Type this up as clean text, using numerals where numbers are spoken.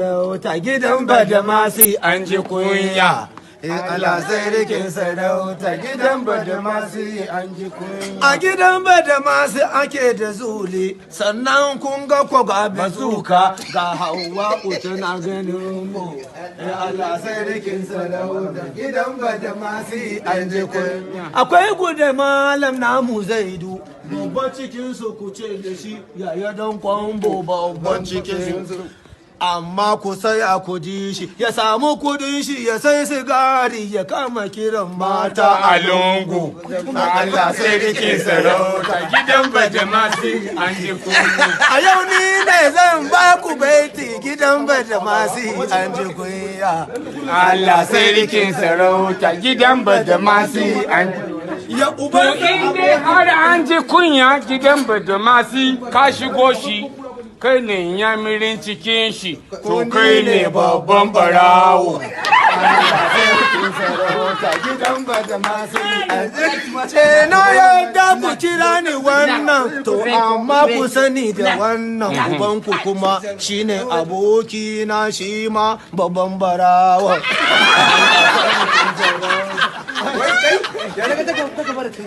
Sarauta gidan Badamasi an ji kunya. Allah sarkin sarauta gidan Badamasi an ji kunya. A gidan Badamasi ake da zuli, sannan kun ga ko ga bazuka, ga Hawa tana ganin mu. Allah sarkin sarauta gidan Badamasi an ji kunya. Akwai gude malam namu Zaidu, babban cikin su, ku ce da shi yaya don kwambo, babban cikin su. Amma ku saya ku ji shi, ya samu kudin shi ya sai sigari, ya kama kiran mata a lungu. Allah sarkin sarauta gidan Badamasi an ji kunya. A yau ni ne zan ba ku baiti, gidan Badamasi an ji kunya. Allah sarkin sarauta gidan Badamasi an ya To uban in dai har an ji kunya gidan Badamasi, ka shigo shi, kai ne yamirin cikin shi, to kai ne babban barawo. Gidan Badamasi an ce na yadda ku kira ni wannan, to amma ku sani da wannan, ubanku kuma shine aboki na, shi ma babban barawo. Wai kai, ya naga ta ka fara kai.